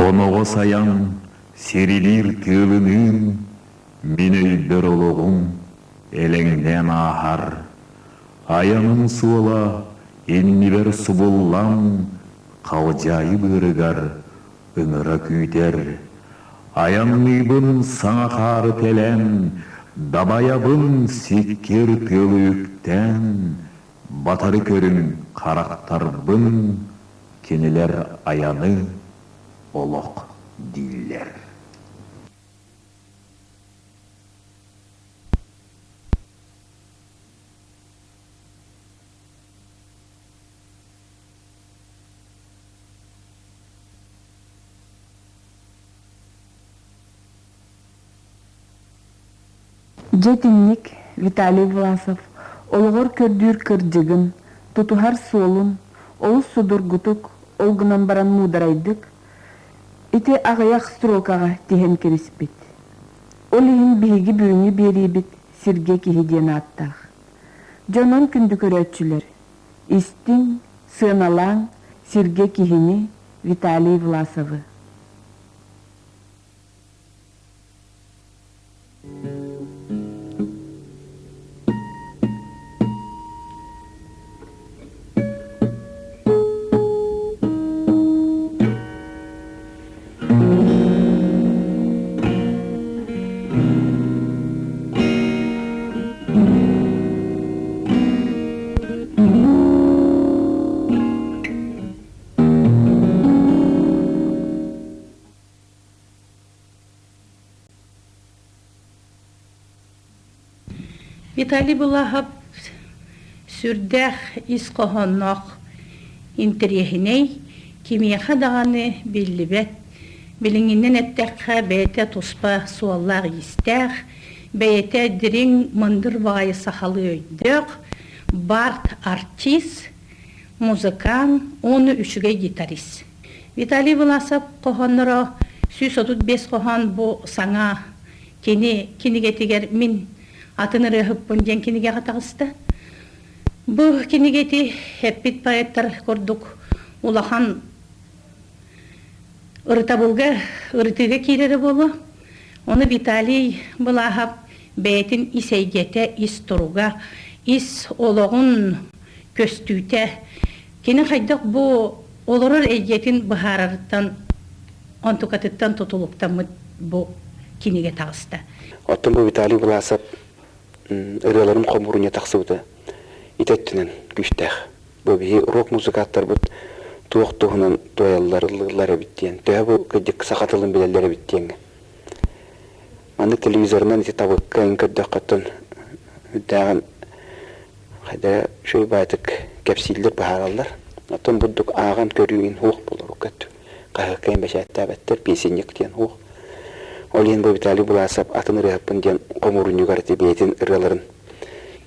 Оноҕос айан сирилиир тыалыныын мин өйбөр олоҕум элэҥнээн ааһар. Айаным суола иннибэр субуллан халдьаайы быарыгар ыҥыра күүтэр. Айанныыбын саҥа хаары тэлэн, дабайабын сиккиэр тыалы үктээн, батары көрүҥ харахтарбын кинилэр айаны олох дииллэр. Дьэ итинник Виталий Власов олоҕор көрдүүр кырдьыгын, тутуһар суолун олус судургутук, ол гынан баран муударайдык ити аҕыйах строкаҕа тиһэн кэбиспит. Ол иһин биһиги бүгүҥҥү биэриибит Сиргэ киһи диэн ааттаах. Дьонун күндү көрөөччүлэр, истиҥ, сыаналааҥ Сиргэ киһини Виталий Власовы. Виталий Былаһап сүрдээх ис хоһоонноох интэриэһинэй, кимиэхэ даҕаны биллибэт, билиҥҥинэн эттэххэ бэйэтэ туспа суоллаах-иистээх, бэйэтэ дириҥ мындыр баҕайы сахалыы өйдөөх, бард артист, музыкант уонна үчүгэй гитарист. Виталий Власов хоһоонноро 135 хоһоон бу саҥа кини кинигэтигэр мин атын ырыаһыппын диэн кинигэҕэ таҕыста. Бу кинигэти эппит поэттар курдук улахан ырытабылга ырытыыга киирэрэ буолуо. Ону Виталий Былааһап бэйэтин ис эйгэтэ, ис туруга, ис олоҕун көстүүтэ кини хайдах бу олорор эйгэтин быһаарарыттан онтукатыттан тутулуктаммыт бу кинигэ таҕыста. Оттон бу Виталий Власов ырыаларын хомуурунньа тахсыбыта ити өттүнэн күүстээх. Бу биһи рок-музыкаттарбыт туох туһунан туойаллар, ыллыыллар эбит диэн, төһө бу кырдьык саха тылын билэллэр эбит диэҥҥэ. Маннык телевизорынан ити табыкка эн көрдөххөттөн үрдээҕин хайда үчүгэй баайтык кэпсииллэр, быһаараллар. Оттон бурдук ааҕан көрүүгүн суох буолар уккат. Хаһыакка эн бэчээттээбэттэр, песенник диэн суох. Ол иһин бу Виталий Буласов атын ырыаһыппын диэн хомуурунньугар ити бэйэтин ырыаларын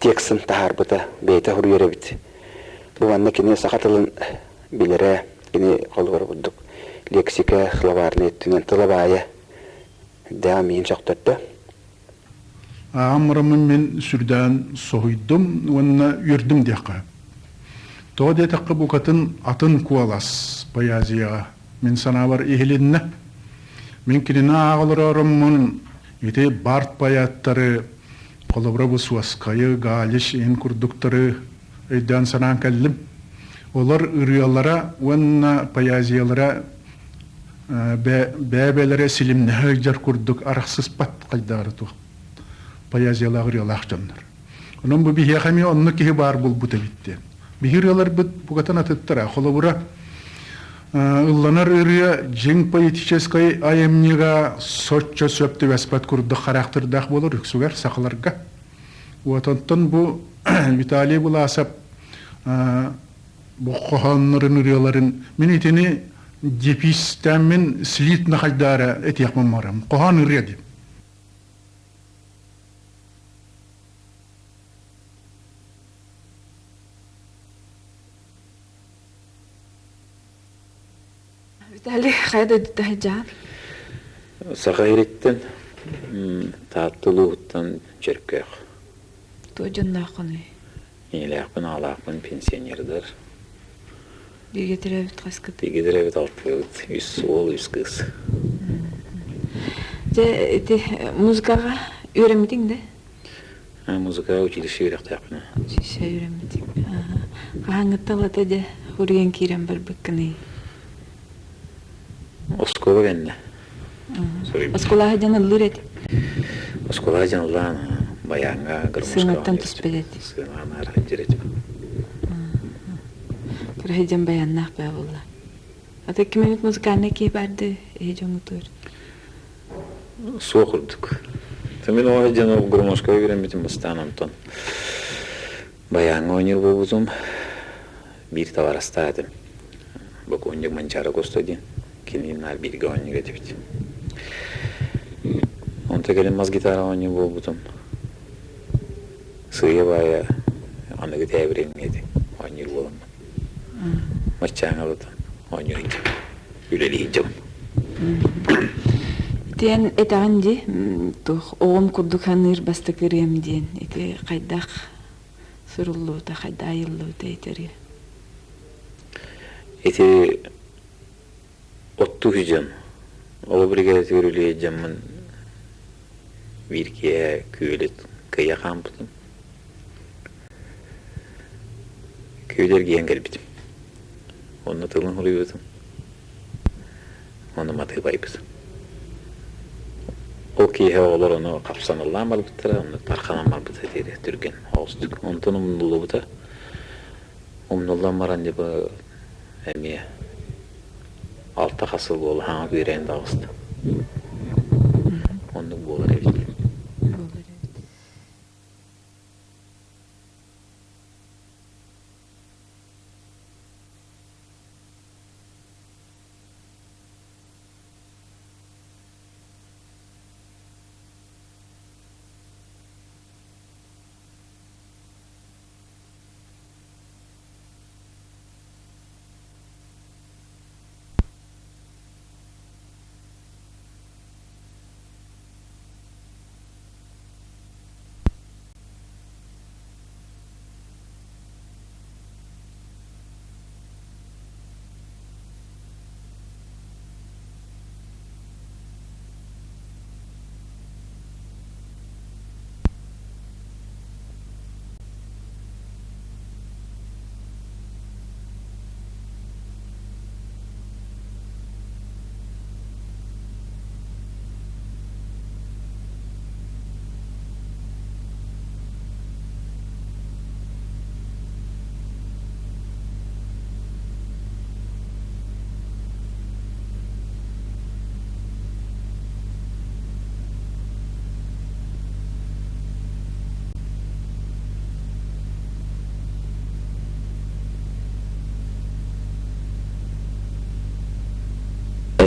тексын таһаарбыта, бэйэтэ суруйар эбит. Бу манна кини саха тылын билэрэ, кини холобура курдук лексика, словарный өттүнэн тыла баайа үрдээҕин миигин сөхтөрдө. Ааҕан бараммын мин сүрдээн соһуйдум уонна үөрдүм диэххэ. Тоҕо диэтэххэ букатын атын куолас поэзияҕа мин санаабар иһилиннэ. Мин кинини ааҕа олорооруммун ити бард поэттары холобура бу Суоскайы, Галич иһин курдуктары өйдөөн санаан кэллим. Олор ырыалара уонна поэзиялара бэйэ-бэйэлэрэ силимнэһэ сылдьар курдук арахсыспат хайдаары туох поэзиялаах ырыалаах дьоннор. Онон бу биһиэхэ эмиэ оннук киһи баар буолбут эбит диэн. Биһи ырыаларбыт букатын атыттара. Холобура, ылланар ырыа дьиҥ поэтическай айымньыга соччо сөп түбэспэт курдук хараахтырдаах буолар үксүгэр сахаларга. Вот онтон бу Виталий Буласов бу хоһооннорун ырыаларын мин итини дефистэммин слит нахайдаара этиэхпин барам. Хоһоон ырыа диэн. Виталий, хайа дойдута сылдьаҕын? Саха ириттэн Таатта улууһуттан Чөркөөх. Туох дьоннооххунуй? Ийэлээхпин, аҕалаахпын, пенсионердар. Бииргэ төрөөбүт хаскыт? Бииргэ төрөөбүт алтыабыт, үс уол, үс кыыс. Дьэ, ити музыкаҕа үөрэммитиҥ да? Музыкаҕа училище үөрэхтээхпин. Училище үөрэммитиҥ. Хаһааҥҥыттан ылата дьэ хуруйан киирэн барбыккыный? Оскуола кэннэ. Оскуолаҕа дьон ыллыыр этэ. Оскуолаҕа дьон ыллаан баяҥҥа, гармошкаҕа Сыҥаттан түспэт этэ. Сыанаҕа наар сылдьар этим. Кыраһы дьон баяннаах баа буолла. Ата ким эмит музыкальнай киһи барды эһи дьоҥутугар? Суох курдук. Мин оҕо дьон ол гармошкаҕа үөрэммитим бастаан онтон баяҥҥа оонньуур буолбутум биир табаарыстаах этим. Бокуонньук Манчаары Косто диэн кинини наар бииргэ оонньуур этибит. Онто кэлин мас гитара оонньуур буолбутум. Сыыйа-баайа аныгы тээбириҥҥэ ити оонньуур буоламмын. Маччааҥҥа ылытан оонньуу сылдьабын, үлэлии сылдьабын. Итиэн этэҕин дии, туох оҕом курдук саныыр бастакы ырыам диэн ити хайдах суруллубута, хайдах айыллыбыта ити ырыа? Ити оттуу сылдьан, оҕо биригээдэтигэр үлэлии сылдьаммын биир киэһэ күөлү кыйа хаампытым. Күөл эргийэн кэлбитим. Онно тылын суруйбутум. Ону матыып айбытым. Ол киэһэ оҕолор ону хапсаналлаан барбыттара, онно тарханан барбыта диэри түргэн оҕустук. Онтон умнуллубута. Умнуллан баран дьэ бу эмиэ алта хас сыл буола хаҥа күүрээн таҕыста. Оннук буолар эбит. Буолар эбит.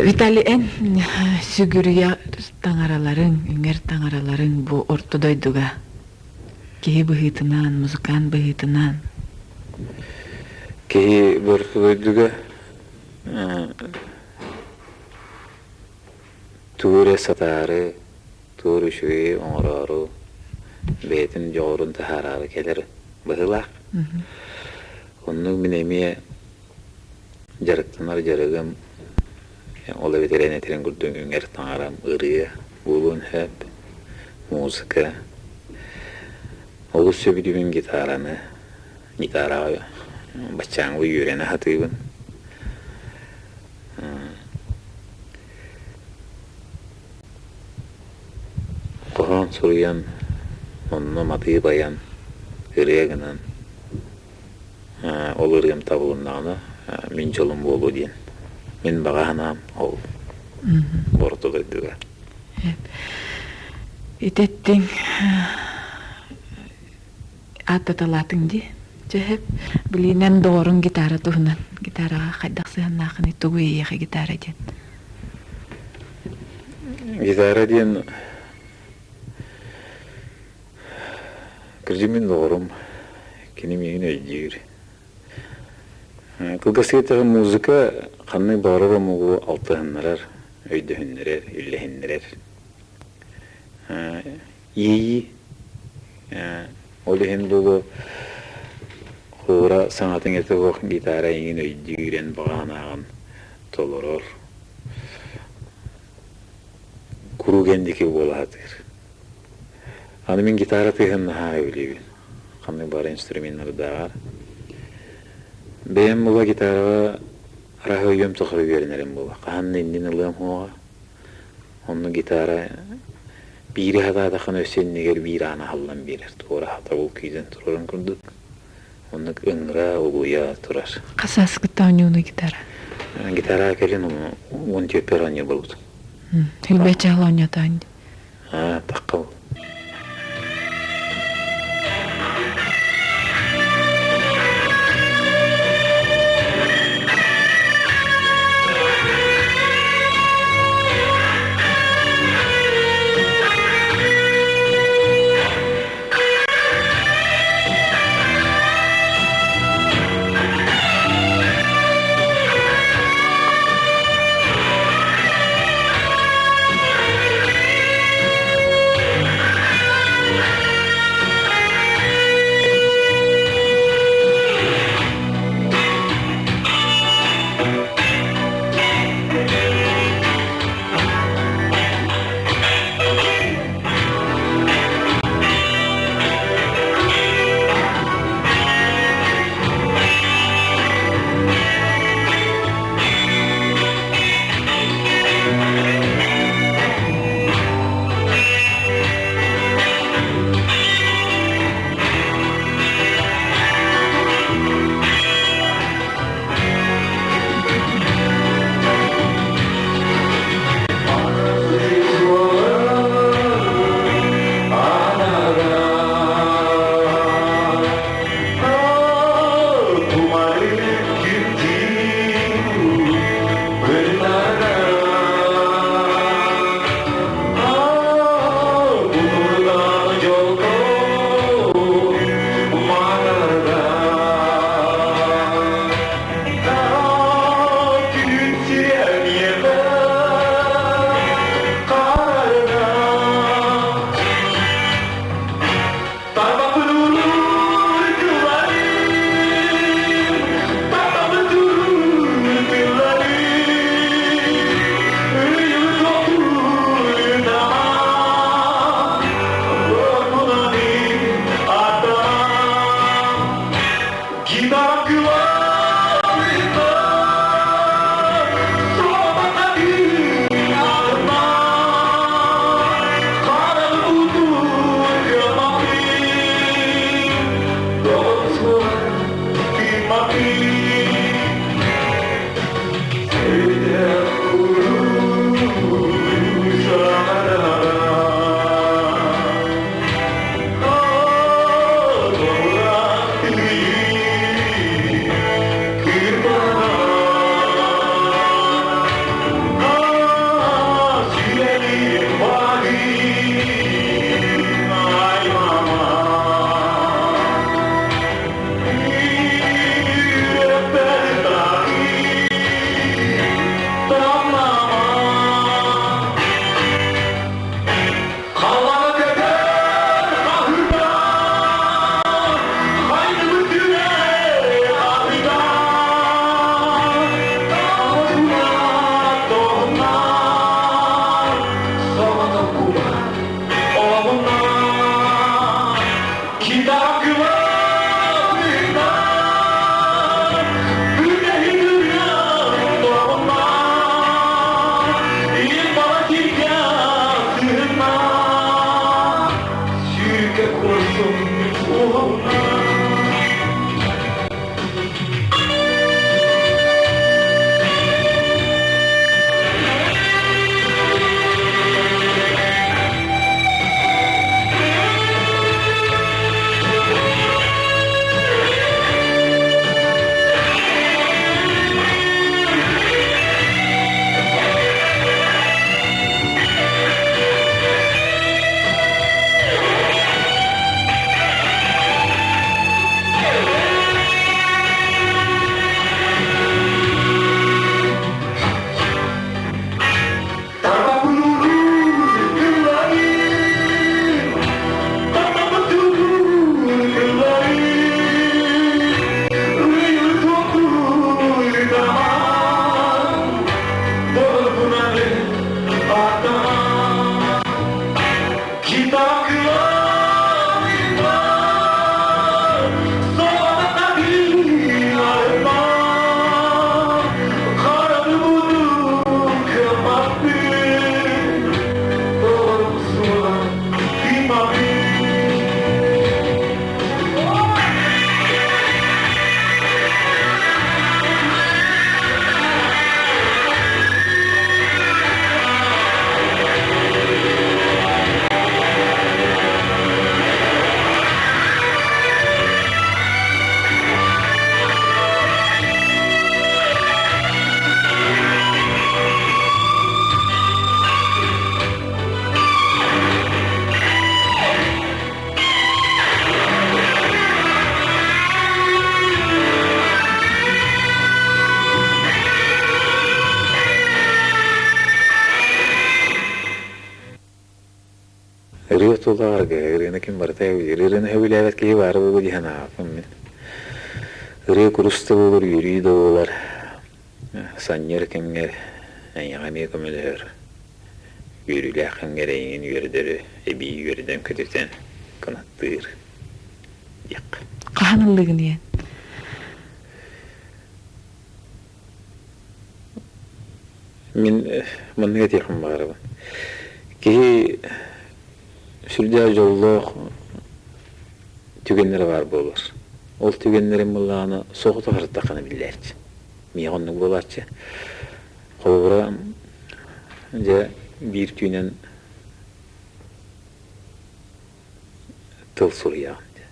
Виталий, эн сүгүрүйэ таҥараларыҥ, үҥэр таҥараларыҥ бу орто дойдуга киһи быһыытынан, музыкант быһыытынан Киһи бу орто дойдуга тугу эрэ сатаары, тугу эрэ үчүгэйи оҥороору, бэйэтин дьоҕурун таһаараары кэлэр быһыылаах. Оннук мин эмиэ дьарыктанар дьарыгым ол эбэтэр эн этэрин курдук үҥэр таҥарам ырыа буолуон сөп, музыка. Олус сөбүлүүбүн гитараны, гитараҕа баччааҥҥы үөрэнэ сатыыбын. Хоһоон суруйан, онно матыып айан, ырыа гынан, ол ырыам табылыннаҕына мин дьолум буолуо диэн мин баҕа санаам ол орто дойдуга. Ити эттиҥ ааттаталаатыҥ дии. Чэ, билиинэн доҕоруҥ гитара туһунан. Гитараҕа хайдах сыһыаннааххыный, тугу эйиэхэ гитара диэн? Гитара диэн кырдьык мин доҕорум, кини миигин өйдүүр. Кылгас эттэххэ музыка ханнык баҕарар омугу алтыһыннарар, өйдөһүннэрэр, үллэһиннэрэр. Иэйии ол иһин буолуо. Холобура, саҥатын этэ суох гитара эйигин өйдүүр, эн баҕаанааҕын толорор. Куруук эн диэки буола сатыыр. Аны мин гитара тыаһын наһаа сөбүлүүбүн. Ханнык баҕар инструменнардааҕар. Бэйэм була гитараҕа араһы өйүөм тухары үөрэнэрим буолла. Хаһан да иннин ылыам суоҕа. Онно гитара биири хатаатаххына өссө иннигэр биир аана аһыллан биэрэр. Туора хатабыл күүтэн турарын курдук. Оннук ыҥыра, угуйа турар. Хас сааскыттан оонньууну гитара? Гитара кэлин 14 оонньуур буолбутум. Элбэчээл оонньотоон. Аа, таххал. Ырыа тулаарга ырыаны ким барыта ырыаны сөбүлээбэт киһи баара буолуо дии санаабаппын мин. Ырыа курус да буолар, үөрүү да буолар. Санньыар кэмҥэр эйиэхэ эмиэ көмөлөһөр. Үөрүүлээх кэмҥэр эйигин үөрдөрү эбии үөрдэн көтүтэн кынаттыыр диэххэ. Хаһан ыллыгын ийэн? Мин маннык этиэхпин баҕарабын. Киһи сүрдээх дьоллоох түгэннэрэ баар буолар. Ол түгэннэрин былаана соҕотох ырыттаххына биллээччи. Миэхэ оннук буолааччы. Холобура, дьэ, биир түүнэн тыл суруйаҕын дьэ.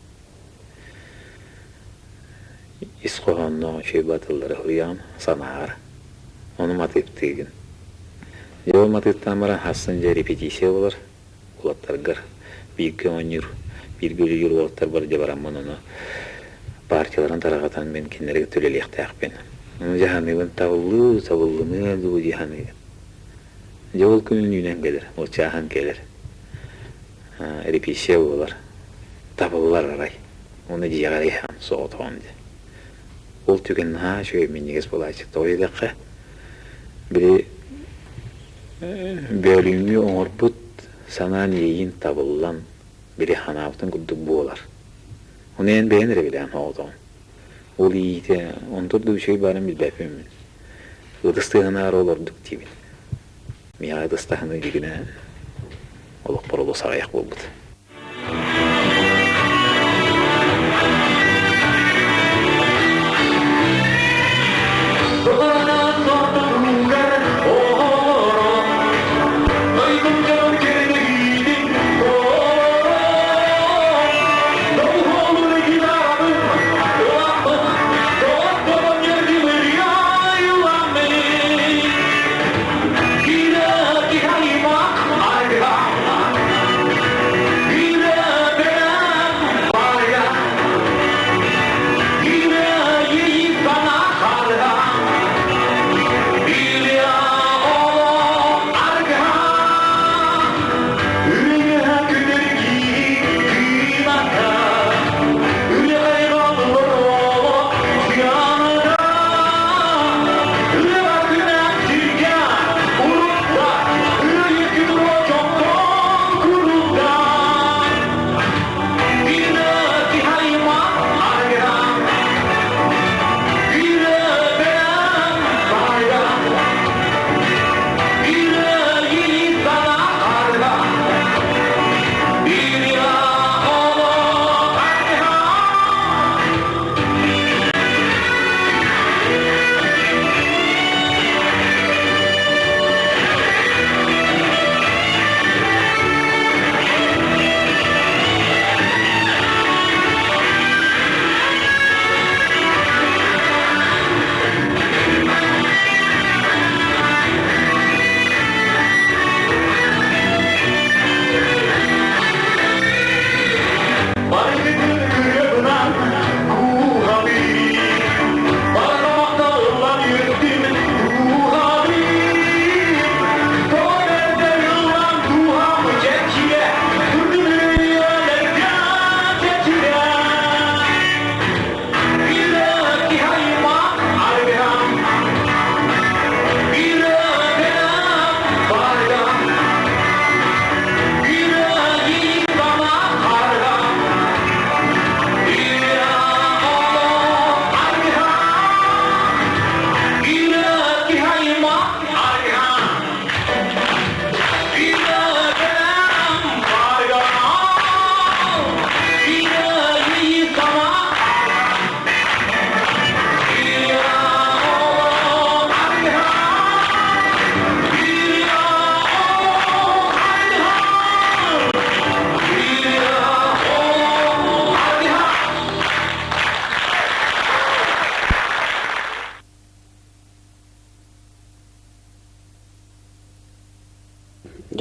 Ис хоһоонноох үчүгэй батыллары суруйаҕын санааҕар. Ону матыыптыыгын. Дьэ ол матыыптаан баран хассын дьэ репетиция буолар уолаттаргар бииргэ оонньуур, бииргэ үлэлиир уолаттарбар дьэ бараммын ону партияларын тараҕатан мин кинилэри кытта үлэлиэхтээхпин. Ону дьэ саныыбын табыллыы, табыллымыа дуу дии саныыбын. Дьэ ол күнүн үүнэн кэлэр, ол чааһын кэлэр. Репетиция буолар. Табыллар арай. Уонна дьиэҕэр иһэҕин соҕотоҕун дии. Ол түгэн наһаа үчүгэй минньигэс буолааччы. Тоҕо диэтэххэ, били бөөлүүҥҥү оҥорбут санаан иэйиин табыллан, били ханаабытын курдук буолар. Ону эн бэйэн эрэ билэҕин соҕотоҕун. Ол иэйиитэ онтон да үчүгэй баарын билбэппин мин. Ытыс тыаһынаары олордук диибин. Миэхэ ытыс таһыныы дьигинэ олохпор олус аҕыйах буолбут.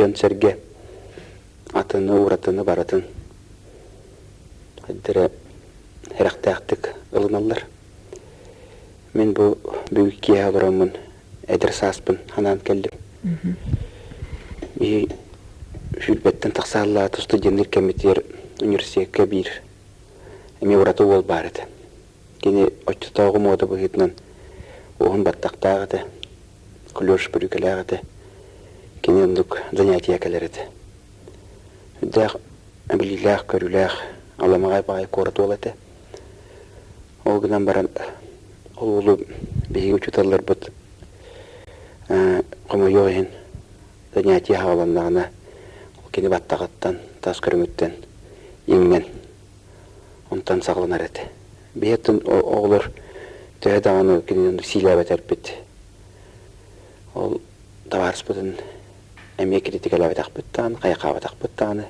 Дьон-сэргэ атыны, уратыны барытын хайдара сэрэхтээхтик ылыналлар. Мин бу бүгүн киэһэ олороммун эдэр сааспын анаан кэллим. Биһи Сүүрбэттэн тахса сыллаата студенныыр кэммитигэр университекка биир эмиэ ураты уол баар этэ. Кини оччотооҕу муода быһыытынан уһун баттахтаах этэ, клеш бүрүүкэлээх этэ. Кини оннук занятие кэлэр этэ. Үрдээх билиилээх-көрүүлээх, аламаҕай баҕайы куорат уола этэ. Ол гынан баран ол уолу биһиги учууталларбыт хомойуох иһин занятие хааланнаҕына кини баттаҕыттан, тас көрүҥүттэн иҥнэн онтон саҕаланар этэ. Биһиэттэн оҕолор төһө даҕаны кинини сиилээбэтэрбит, ол табаарыспытын эмиэ критикэлээбэтэхпит даҕаны, хайҕаабатахпыт даҕаны,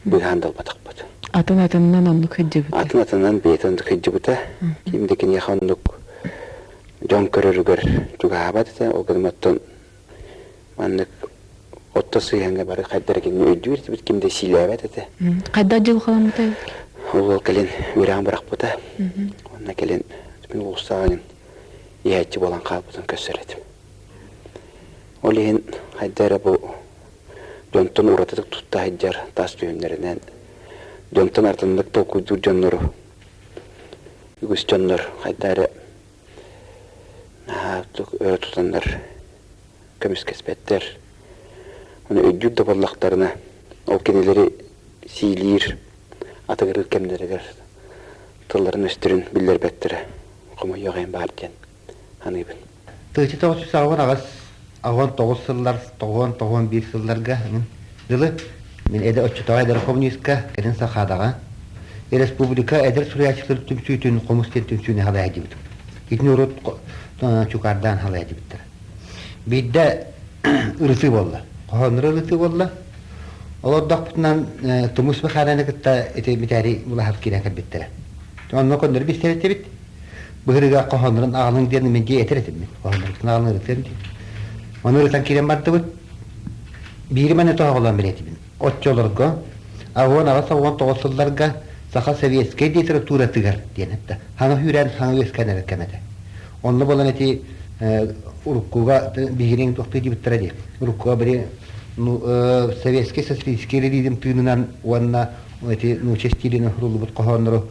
быыһаан да ылбатахпыт. Атын атынынан оннук сылдьыбыта. Атын атынынан бэйэтэ оннук сылдьыбыта. Ким да киниэхэ оннук дьон көрөрүгэр чугаһаабат этэ. Ол гынан оттон маннык отто сыһыаҥҥа бары хайдара кинини өйдүүр этибит, ким да сиилээбэт этэ. Хайдах дьылҕаламмытай? Ол уол кэлин үөрэҕин бырахпыта. Уонна кэлин мин улуустааҕын иһээччи буолан хаалбытын көрсөр этим. Ол иһин хайда эрэ бу дьонтон уратытык тутта сылдьар тас түһүмнэринэн дьонтон артыннык толкуйдуур дьоннору үгүс дьоннор хайда эрэ наһаа өрө тутаннар көмүскэспэттэр. Ону өйдүүр да буоллахтарына ол кинилэри сиилиир атыгырыыр кэмнэригэр тылларын-өстөрүн биллэрбэттэрэ хомойуох иһин баар диэн саныыбын. Тыһыынча тоҕус жүз аҕыс аҕыс аҕыс тоҕус сыллар тоҕуон тоҕуон биир сылларга дылы мин эдэр оччотооҕу эдэр коммунистка кэлин Сахадаҕа республика эдэр суруйааччылар түмсүүтүн хомус диэн түмсүүнү халайа дибитим. Итини урут чукаардаан халайа дибиттэр. Биирдэ ырытыы буолла. Хоһооннору ырытыы буолла. Олордохпутунан Тумус Михайловны кытта ити Митээри Булаһап киирэн кэлбиттэрэ. Онно көннөрү билсэр этибит. Быһырыга хоһооннорун аҕалыҥ диэн мин дьиэ этэр этим мин. Хоһооннорун аҕалыҥ ырытыам диэн. Ону ырытан киирэн бардыбыт. Биири маны тоһоҕолоон билэтибин. Оччолорго аҕыс аҕыс уон тоҕус сылларга саха советскай литературатыгар диэн этэ. Хаҥа сүүрээн хаҥа үөскээн эрэр кэм этэ. Онно буолан ити уруккуга биһигини туохтуу диэбиттэрэ дии. Уруккуга били советский социалистический реализм тыынынан уонна ити нуучча стилинэн суруллубут хоһооннору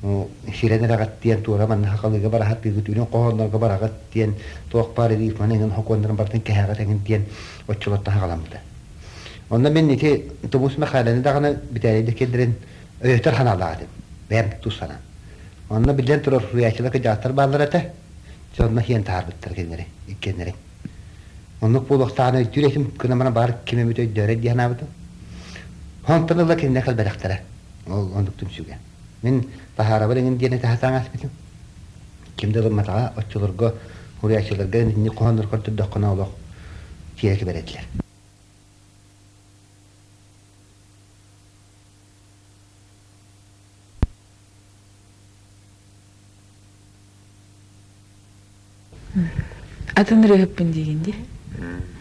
сирэн эрэҕит диэн туора манна сахалыыга бараһат тыыгыт үрүҥ хоһооннорго бараҕыт диэн туох баар рифманы эҥин хокуоннарын барытын кэһэҕит эҥин диэн оччолортон саҕаламмыта. Онно мин ити Тумус Мэхээлэни даҕаны Битээлий да киллэрин өйөтөр санаалаах этим. Бэйэм тус санаам. Онно биллэн турар суруйааччылар кырдьаҕастар бааллар этэ. Дьэ онно хиэн таһаарбыттар кинилэри, иккиэннэрин. Оннук буолуохтааҕын өйдүүр этим, гынан баран баар ким эмит өйдөөрө дии санаабытым. Онтон ыла кинилэр кэлбэтэхтэрэ. Ол оннук түмсүүгэ. Мин таһаарабын эҥин диэн этэ сатаан ааспытым. Ким да ылымматаҕа, оччолорго суруйааччыларга итинник хоһооннору көрдөрдөххүнэ олох тиэрэ кэбэр этилэр. Атын ырыаһыппын диигин дии.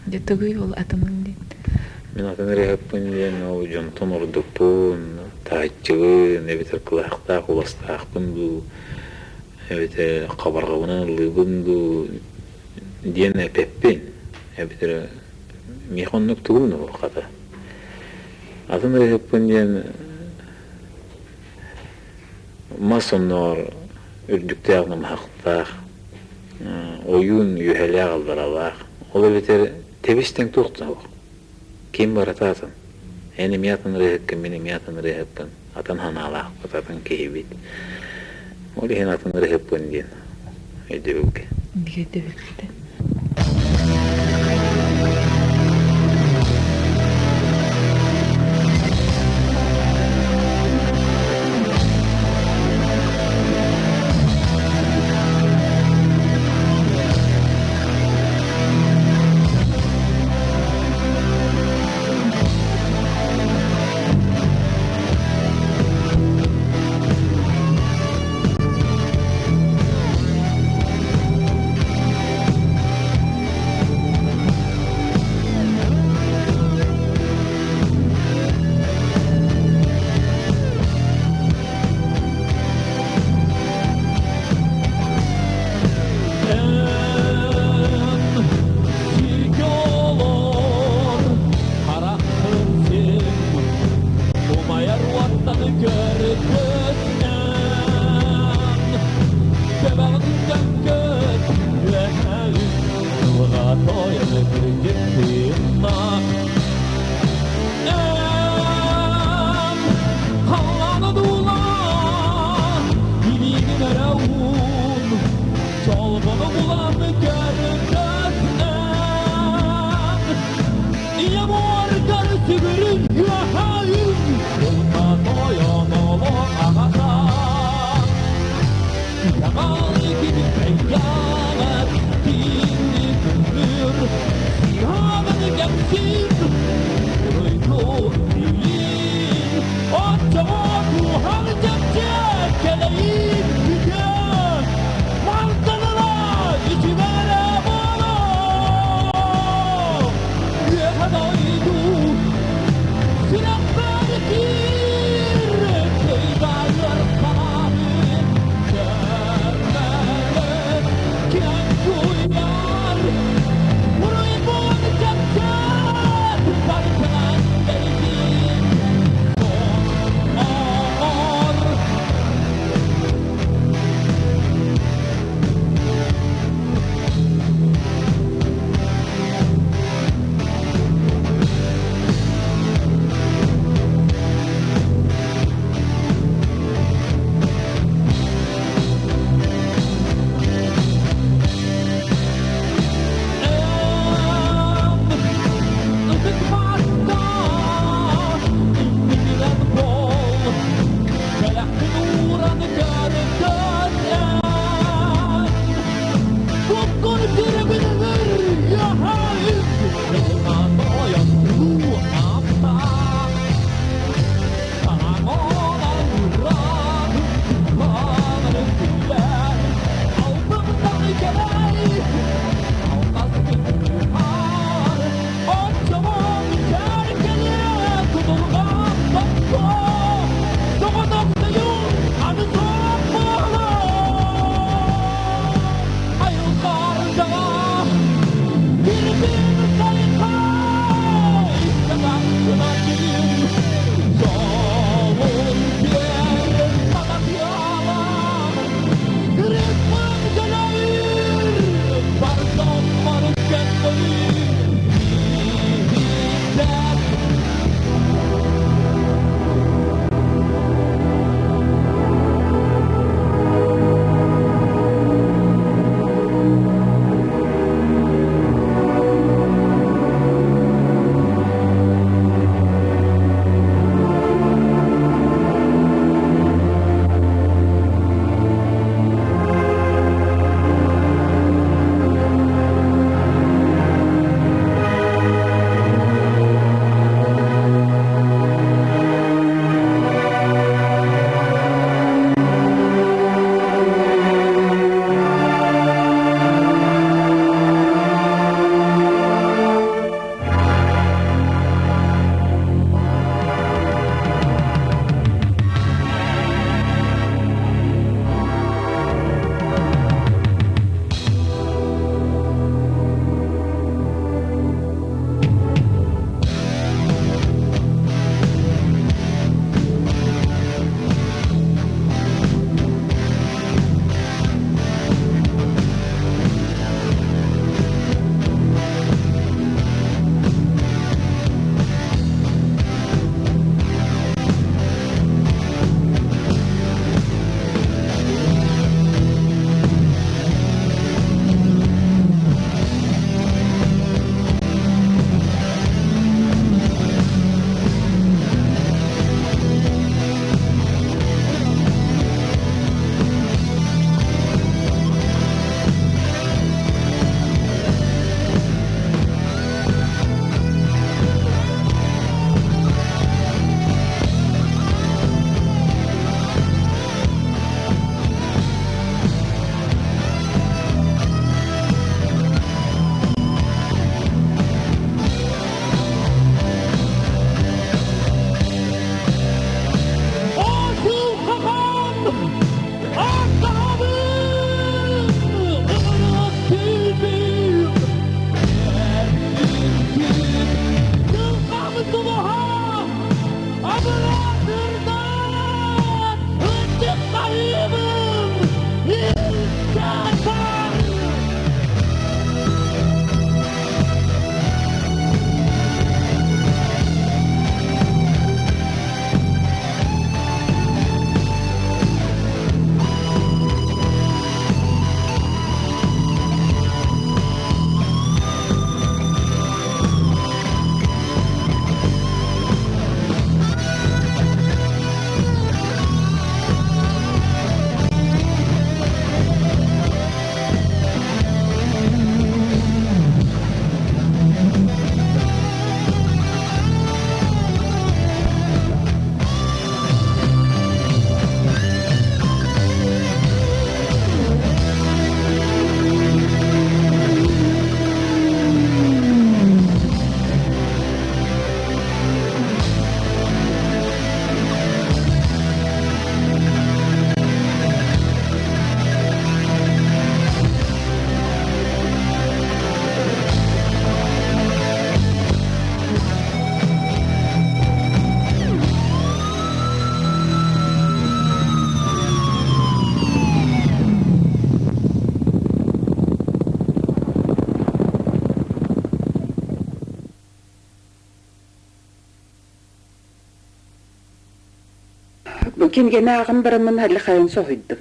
Дьэ тугуй ол атыныҥ диэн? Мин атын ырыаһыппын диэн ол дьонтон ордукпун, таһыччыбын, эбэтэр кылаахтаах уластаахпын дуу, эбэтэр хабарҕабынан ыллыыбын дуу диэн эппэппин. Эбэтэр миэхэ оннук тугум да суох хата. Атын ырыаһыппын диэн Мас оннооҕор үрдүктээх намыһахтаах, ойуун үөһэлээх алларалаах. Ол эбэтэр тэбис-тэҥ туох да суох. Ким барыта атын. Эн эмиэ атын ырыаһыккын, мин эмиэ атын ырыаһыппын, атын санаалаахпыт, атын киһибит. Ол иһин атын ырыаһыппын диэн өйдөбүлгэ. Өйдөбүлгэ. Кинигэни ааҕан бараммын һалли хайан соһуйдум.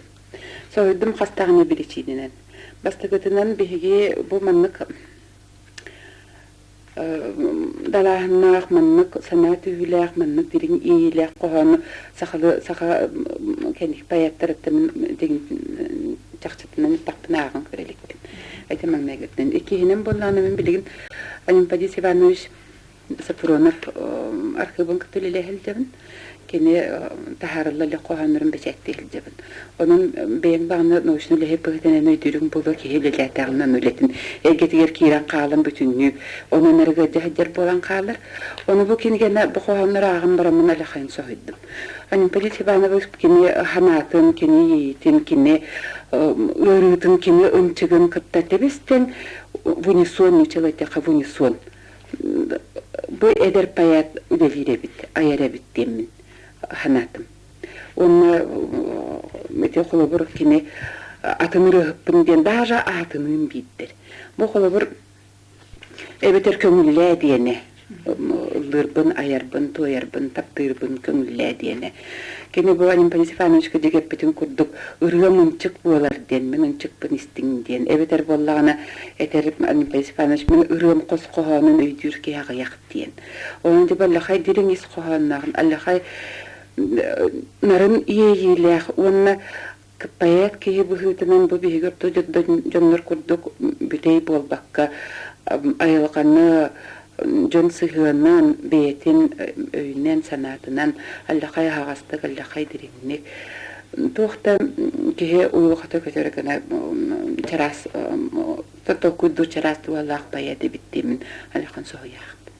Соһуйдум хас даҕаны биричиинэнэн. Бастакытынан биһиги бу маннык далааһыннаах, маннык санаа түһүүлээх, маннык дириҥ иэйиилээх хоһоону сахалы саха кэнники поэттарыттан чахчытынан эттэхпинэ ааҕан көрө иликпин. Ити маҥнайгыттан. Иккиһинэн буоллаҕына мин билигин Анемподист Иванович Сапронов архыыбын кытта үлэлэһэ сылдьабын. Кини таһаарылла илик хоһооннорун бэчээттии сылдьабын. Онон бэйэҥ даҕаны научнай үлэһит быһыытынан өйдүүрүҥ буолуо киһи үлэлээтэҕинэ үлэтин эйгэтигэр киирэн хаалан бүтүннүү онон эрэ ыалдьа сылдьар буолан хаалар. Ону бу кинигэни бу хоһооннору ааҕан бараммын алахайын соһуйдум. Анемподист Иванович кини санаатын, кини иэйиитин, кини ыарыытын, кини ынчыгын кытта тэбис-тэҥ в унисон, нууччалыы эттэххэ в унисон Бу эдэр поэт үлэлиир эбит, айар эбит диэммин санаатым. Уонна ити холобур кини атын ырыаһыппын диэн даже аатыныын биирдэр. Бу холобур эбэтэр көҥүллээ диэни ыллыырбын, айарбын, туойарбын, таптыырбын көҥүллээ диэни. Кини бу Анемподист Степановичка дьигэппитин курдук ырыам ынчык буолар диэн, мин ынчыкпын истиҥ диэн. Эбэтэр буоллаҕына этэр Анемподист Степанович мин ырыам хос хоһоонун өйдүүр киһи аҕыйах диэн. Онон дьэ аллахай дириҥ ис хоһооннооҕун, аллахай нарын иэйиилээх уонна поэт киһи быһыытынан бу биһиги орто дьоннор курдук бүтэй буолбакка айылҕаны дьон сыһыанын бэйэтин өйүнэн санаатынан аллахай аһаҕастык аллахай дириҥник туох да киһи уйулҕата көтөрө гына чараас толкуйдуур чараас дууһалаах поэт эбит диэммин аллахан соһуйаахпын.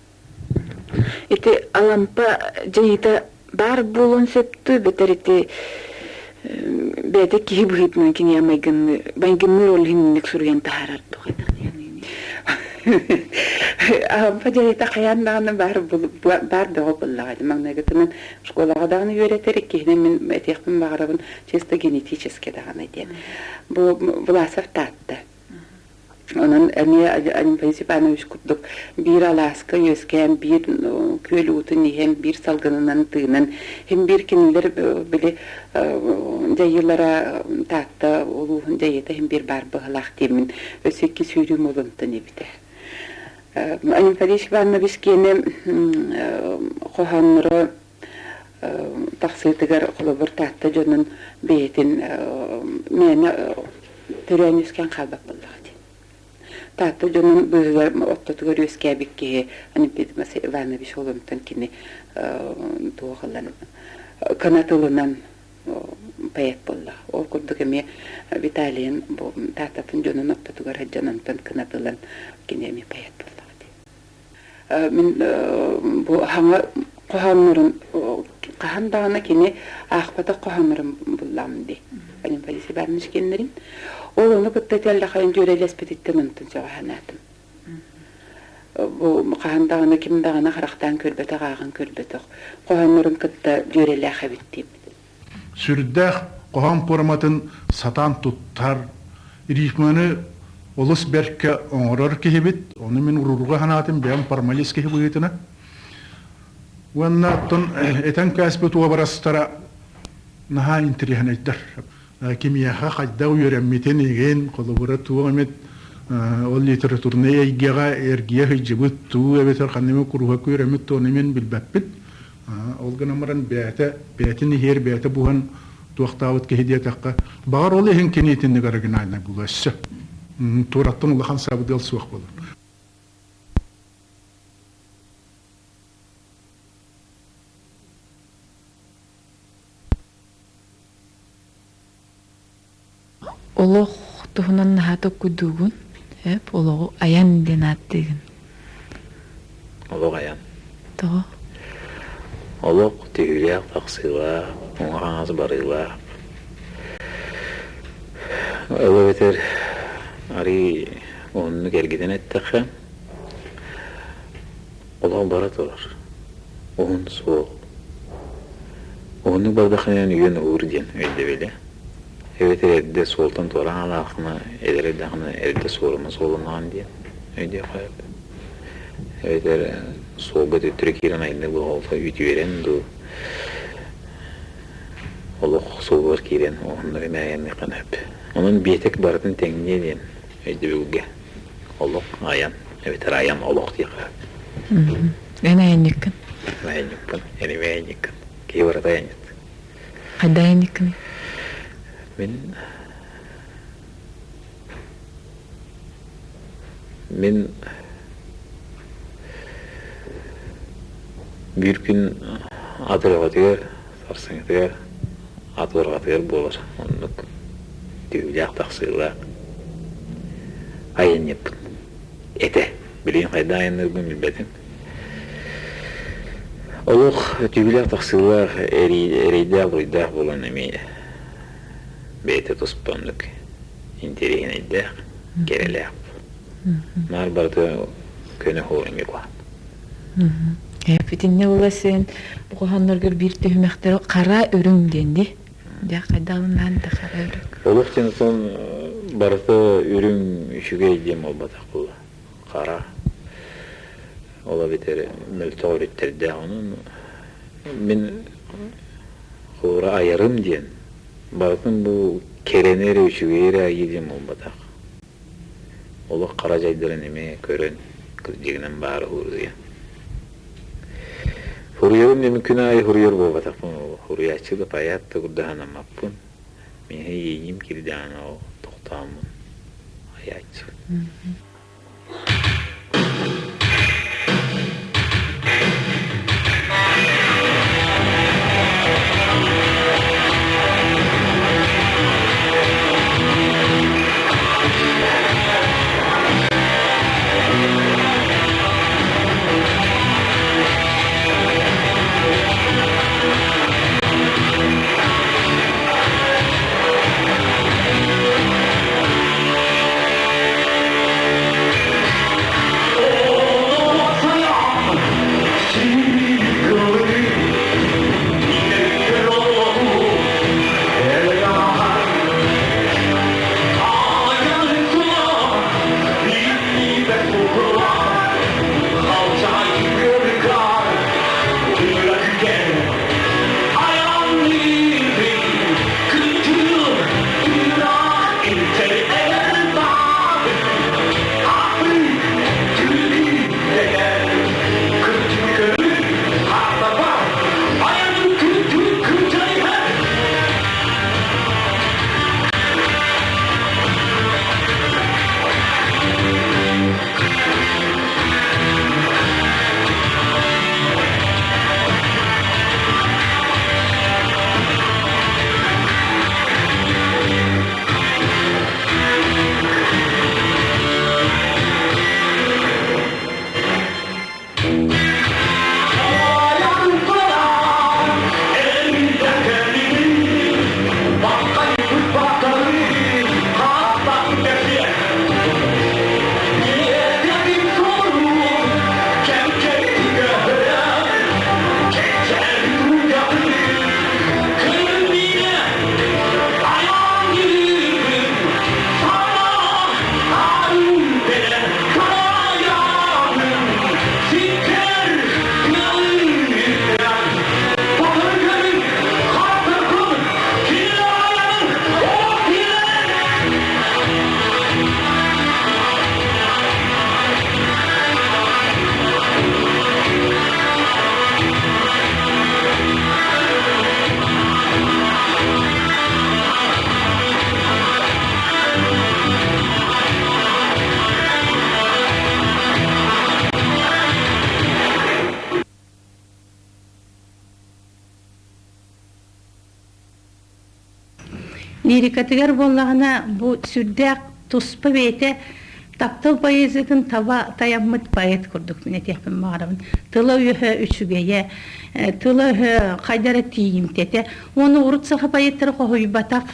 Ити Алампа дьайыыта баар буолуон сөптүү бэтэр ити бэйэтэ киһи быһыытынан кинигэ майгынныыр майгынныыр ол иһинник суруйан таһаарар дуо Алампа дьайыыта хайаан даҕаны баар баар бөҕө буоллаҕа дии маҥнайгытынан школаҕа даҕаны үөрэтэр иккиһинэн мин этиэхпин баҕарабын чисто генетически даҕаны диэн бу Власов Таатта Онон эмиэ Анемподист Степанович курдук биир алааска үөскээн, биир күөл уутун иһэн, биир салгынынан тыынан, син биир кинилэр били дьайыылара Таатта улууһун дьайыыта син биир баар быһыылаах диэммин өссө икки сүүрүүм олунтан эбитэ. Анемподист Иванович киэнэ хоһоонноро тахсыытыгар холобур Таатта дьонун бэйэтин мээнэ төрөөн үөскээн хаалбат буоллаҕа дии. Таатта дьонун быыһыгар ортотугар үөскээбит киһи Анемподист Иванович олонтон кини туох ылан кынат ылынан поэт буолла. Ол курдук эмиэ Виталийын бу Тааттатын дьонун ортотугар сылдьан онтон кынат ылан кини эмиэ поэт буоллаҕа дии. Мин бу хаҥа хоһооннорун хаһан даҕаны кини аахпатах хоһооннорун буллаҕым дии. Анемподист Иванович киэннэрин. Ол ону кытта тэллэхэйин дьүөрэлэспититтэн онтон сөҕө санаатым. Бу хаһан даҕаны ким даҕаны харахтаан көрбөтөх, ааҕан көрбөтөх хоһооннорун кытта дьүөрэлээх эбит диэбит. Сүрдээх хоһоон пуорматын сатаан туттар, рифманы олус бэркэ оҥорор киһибит. Ону мин уруурга санаатым, бэйэм формалист киһи быһыытынан. Уонна оттон этэн кээспит уобарастара наһаа интэриэһинэйдэр. Кимиэхэ хайдах үөрэммитин игин, холобура туох эмит ол литературнай эйгэҕэ эргийэ сылдьыбыт туу эбэтэр ханна эмэ куруһуокка үөрэммит туону мин билбэппин. Ол гынан баран бэйэтэ бэйэтин иһиэр бэйэтэ буһан туохтаабыт киһи диэтэххэ, баҕар ол иһин кини итинник оригинальнай буолуо өссө. Туораттан улахан сабыдыал суох буолар. Олох туһунан наһаа толкуйдуугун, эп олоҕу айан диэн ааттыыгын. Олох айан. Тоҕо? Олох түһүүлээх тахсыылаах, уҥа-хаҥас барыылаах. Ол эбэтэр арыый уһуннук эргитэн эттэххэ, олох бара турар. Уһун суол. Уһуннук бардаххына үйэн уһуур диэн өйдөбүлэ. Эбэтэр эрдэ суолтан туора хаалааххына, эдэр эрдэххинэ эрдэ суорума суолланаҕын диэн өйдүөххэ сөп. Эбэтэр суолга төттөрү киирэн айанныыр буолла үтүөрэн дуу. Олох суолугар киирэн уһуннук эмээйэнниэххэ сөп. Онон биэтэк барытын тэҥниэ диэн өйдөбүлгэ олох айан эбэтэр айан олох диэххэ сөп. Эн айанньыккын? Айанньыкпын, эн эмиэ айанньыккын. Киһи барыта айанньыт. Хайда айанньыккыный? Мин Мин биир күн ат ырҕатыгар, сарсыҥҥытыгар ат уорҕатыгар буолар оннук түһүүлээх тахсыылаах айанньыппын этэ. Билигин хайдах айанныырбын билбэтим. Олох түһүүлээх тахсыылаах эрэйдээх-буруйдаах буолан эмиэ бэйэтэ туспа оннук интэриэһинэйдээх, кэрэлээх. Наар барыта көнө суол эмиэ куһаҕан. Итиннэ була сен бу хоһоонноргор биир түһүмэхтэр хара үрүҥ диэн дии. Дьэ хайдаҕынан да хара үрүҥ. Олох диэн оттон барыта үрүҥ үчүгэй диэн буолбатах буолла. Хара ол эбэтэр мөлтөх өрүттэрдээх. Онон мин Хуура айарым диэн барытын бу кэрэни эрэ үчүгэйи эрэ айыы диэн буолбатах. Олох хара дьайдарын эмиэ көрөн, кырдьыгынан баара уруйан. Суруйарым диэн күн аайы суруйар буолбатахпын. Суруйааччы да поэт да курдук санаммаппын. Миэхэ иэйиим киирдэҕинэ ол тохтооммун айааччыбын. Лирикатыгар буоллаҕына, бу сүрдээх туспа бэйэтэ таптал поэзиятын таба тайаммыт поэт курдук мин этиэхпин баҕарабын. Тыла-өһө үчүгэйэ, тыла-өһө хайда эрэ тиийимтэтэ. Уонна урут саха поэттара хоһуйбатах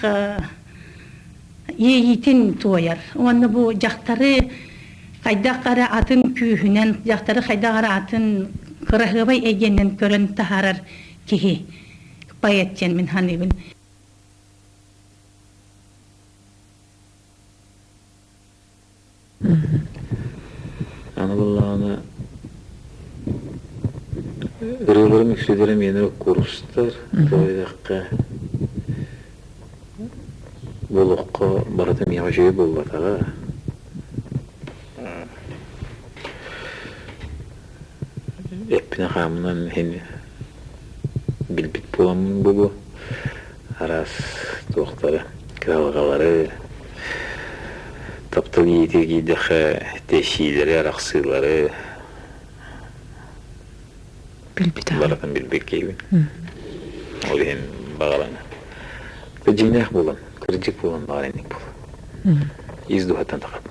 иэйиитин туойар. Уонна бу дьахтары хайдах эрэ атын күүһүнэн, дьахтары хайдах эрэ атын кыраһыабай эйгэнэн көрөн таһаарар киһи поэт диэн мин саныыбын. Аны буллаҕына ырыаларым үксүлэрэ миэнэ курстар, тоҕо диэтэххэ. Бу олоххо барыта миэхэ үчүгэй буолбатаҕа. Эппинэн-хааммынан иһин билбит буоламмын буолуо, араас туохтары, кыһалҕалары, таптал иитигэр киирдэххэ тэйсиилэри, арахсыылары барытын билбит киһибин. Ол иһин баҕаран дьиҥнээх буолан, кырдьык буолан баҕар инник буолуо. Ис дууһаттан тахат.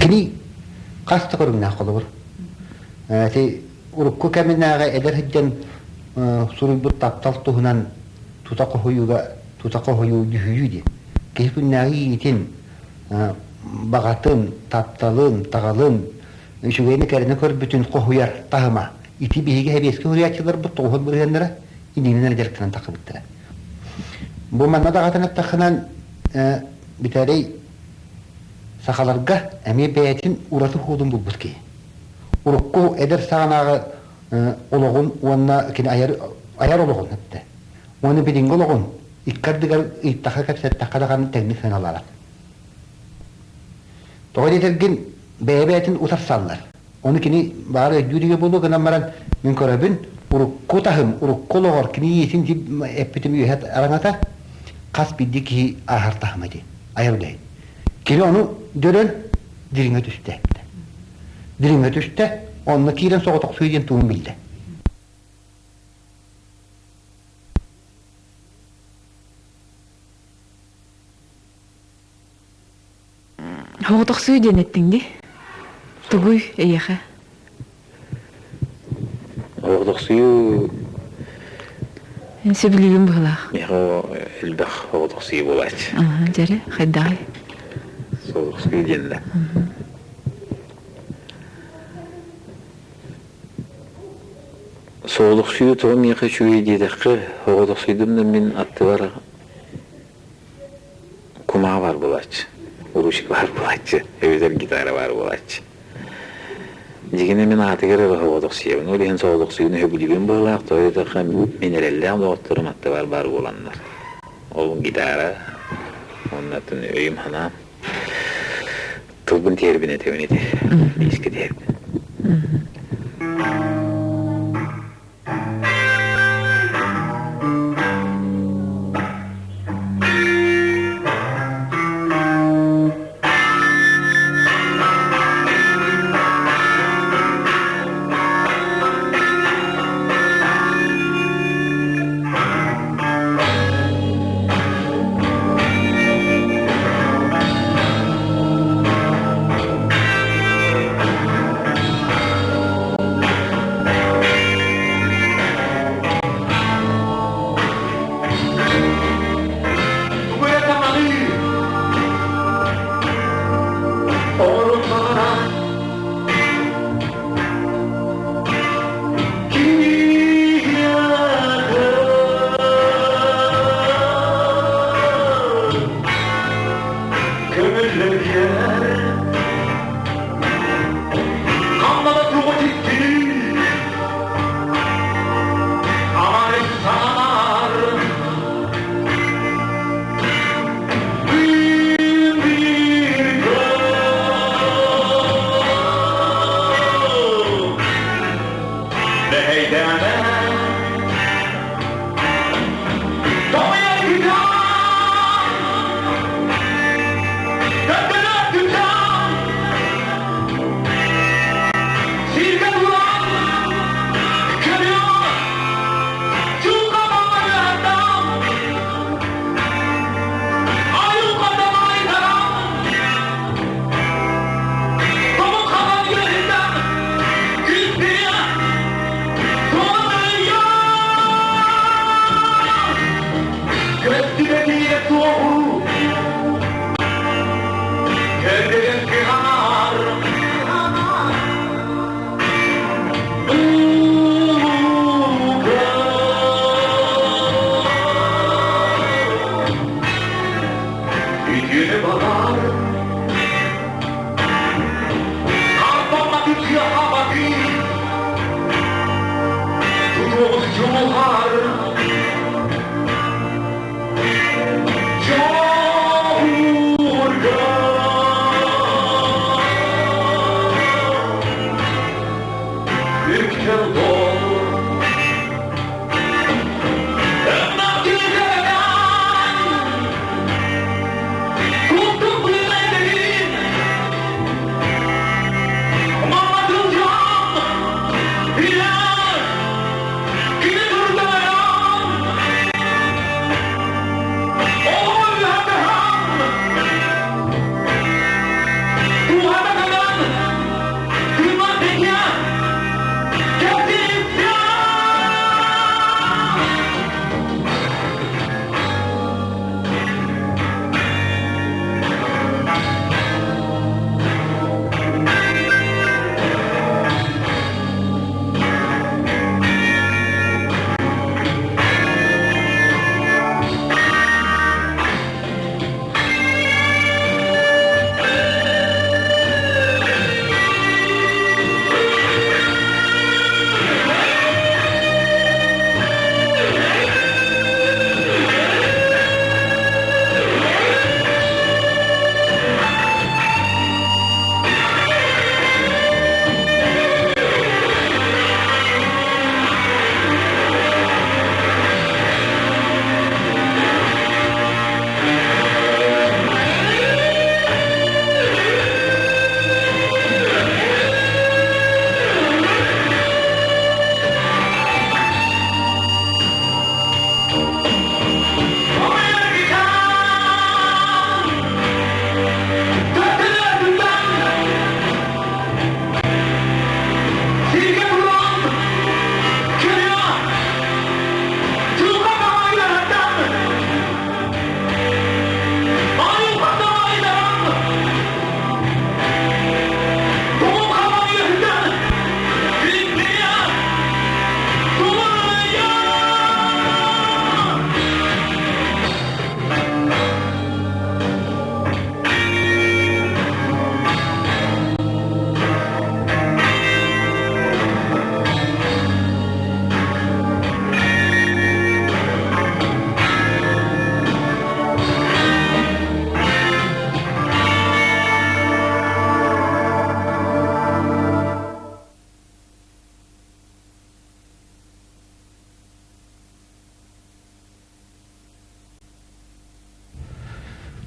Кини хас да көрүҥнээх холобур. Ити урукку кэминээҕи эдэр сылдьан суруйбут таптал туһунан тута хоһуйууга тута хоһуйуу дьүһүйүү диэн. Киһи күннээҕи иитин, баҕатын, тапталын, таҕалын, үчүгэйини кэрэни көрбүтүн хоһуйар таһыма. Ити биһиги сэбиэскэй суруйааччыларбыт тоҕуһун бырыһыаннара иннинэн эрэ дьарыктанан тахсыбыттара. Бу манна даҕатан эттэххинэн, Бүтэрэй сахаларга эмиэ бэйэтин ураты хуутун булбут киһи. Урукку эдэр саҕанааҕы олоҕун уонна кини айар, айар олоҕун эттэ. Уонна билиҥҥи олоҕун икки ардыгар ыйыттахха кэпсэттэххэ даҕаны тэҥник сыаналаабат. Тоҕо диэтэргин бэйэ-бэйэтин утарсаллар. Ону кини баар өйдүүр үйэ буолуо гынан баран мин көрөбүн, урукку таһым, урукку олоҕор кини иитин эппитим үөһэ араҥата хас биирдии киһи ааһар таһыма ити, айар үлэһит. Кини ону дөрөн дириҥэ түстэ. Дириҥэ түстэ, онно киирэн соҕотохсуй диэн тугун билдэ. Соҕотохсуйуу диэн эттиҥ дии. Тугуй эйиэхэ? Оҕотохсуйуу Эн сөбүлүүгүн быһыылаах. Миэхэ элбэх оҕотохсуйуу буолааччы. Дьэрэ, хайдаҕый? Соҕотохсуйуу диэн да. Соҕотохсуйуу тоҕо миэхэ үчүгэй диэтэххэ, оҕотохсуйдум да мин аттыбар Кумаа баар буолааччы, ручка баар буолааччы, эбэтэр гитара баар буолааччы. Дьиҥинэ мин аатыгар эрэ соҕотохсуйабын, ол иһин соҕотохсуйууну сөбүлүүбүн быһыылаах, тоҕо диэтэххэ мин эрэллээх доҕотторум аттыбар баар буоланнар. Ол гитара уонна атын өйүм-санаам тылбын тиэрбин этэбин ити, биискэ тиэрбин.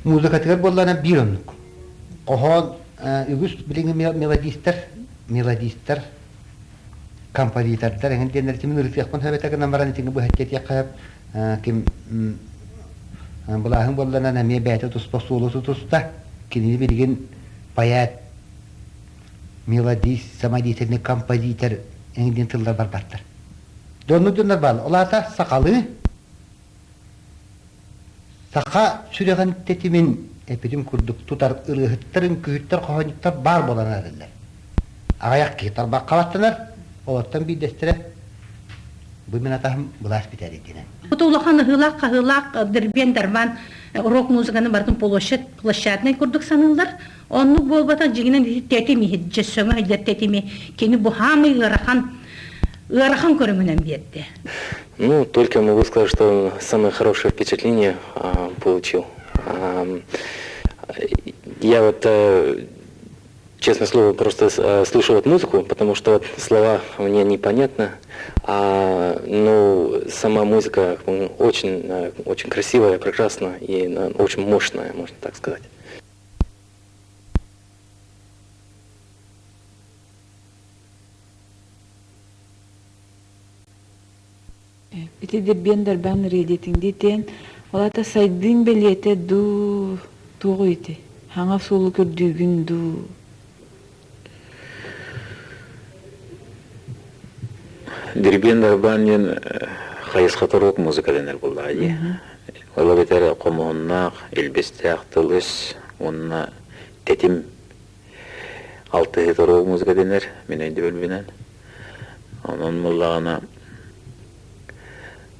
Музыкатыгар буоллаҕына биир оннук. Хоһоон үгүс билиҥҥи мелодистар, мелодистар, композитордар эҥин диэннэр итини ырытыахпын сөп этэ гынан баран итини быһаччы этиэххэ сөп. Ким былааһын буолланан эмиэ бэйэтэ туспа суолу тутуста. Кинини билигин поэт, мелодист, самодеятельный композитор эҥин диэн тыллар барбаттар. Дьоннук дьоннор бааллар. Ол аата сахалыы Саха сүрэҕин тэтимин эппитим курдук тутар ырыаһыттар, үҥкүүһүттэр, хоһоонньуттар баар буолан эрэллэр. Аҕыйах киһи тарбахха баттанар, олортон биирдэстэрэ бу мин атаһым Былаас Бүтэрийдинэн. Бу улахан ыһыылаах-хаһыылаах дирбиэн-дарбаан рок-музыканы барытын площадь, площаднай курдук саныыллар. Оннук буолбатах дьиҥинэн ити тэтим иһирдьэ сөҥө сылдьар тэтими кини бу хаамый ыарахан ыарахан көрүҥүнэн биэрдэ. Ну, только могу сказать, что самое хорошее впечатление получил. Я вот, честное слово, просто слушал вот музыку, потому что вот слова мне непонятны. Ну, сама музыка очень, очень красивая, прекрасная и очень мощная, можно так сказать. Ити дирбиэн дарбаан ырыа диэтиҥ ол аата сайдыыҥ бэлиэтэ дуу, туоҕуй ити? Хаҥа суолу көрдүүгүн дуу? Дирбиэн дарбаан диэн хайысхата рок музыка дэнэр буоллаҕа дии. Ол эбэтэр хомуһуннаах, илбистээх тыл-өс уонна тэтим алтыһыыта рок музыка дэнэр, мин өйдөбүлбүнэн. Онон буоллаҕына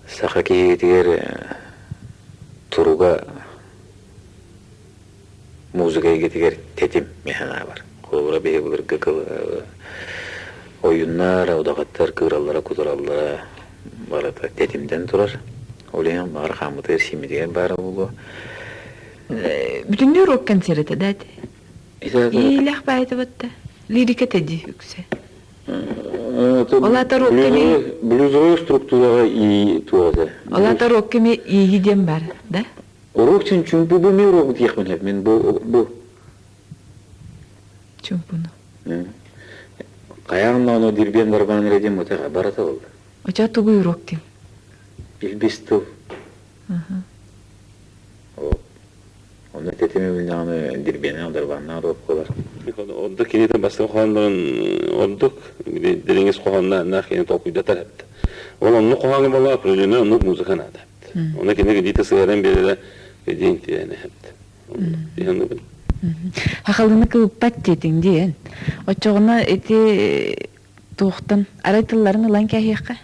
саха киһитигэр туруга музыка эйгэтигэр тэтим миэхэ бар. Холобура биһи былыргы ойууннар, удаҕаттар кыыраллара, кутураллара барыта тэтимтэн турар. Ол иһин баҕар хааммытыгар, сииммитигэр баара буолуо. Бүтүннүү рок концерт этэ да Иилэх баайта батта. Лирика теди үксэ. Олата рокками Блюзовая структураҕа и туоҕа. Олата рокками ииги диэн бар, да? Урок чин чумпу бу ми урок диэхпин сөп мин бу бу. Чумпуну. Хайаан ону дирбиэн барбаан эрэ диэн бутаха барата буолла. Оча тугуй урок диэн? Илбис тыл. Онно тэтими билнэҕинэ дирбиэннээх дарбааннаах да буолар. Ордук кинитэ бастакы хоһооннорун ордук дириҥис хоһооннаах кини толкуйдатар эбит. Ол оннук хоһоону буолла определенно оннук музыка наада эбит. Оны кини где-то сыһыаран биэрэрэ диэн тирээн эбит. Иһаныбын. Хахалыны кылыппат диэтиҥ диэн. Оччоҕуна ити туохтан арай тылларын ылан кээһиэххэ?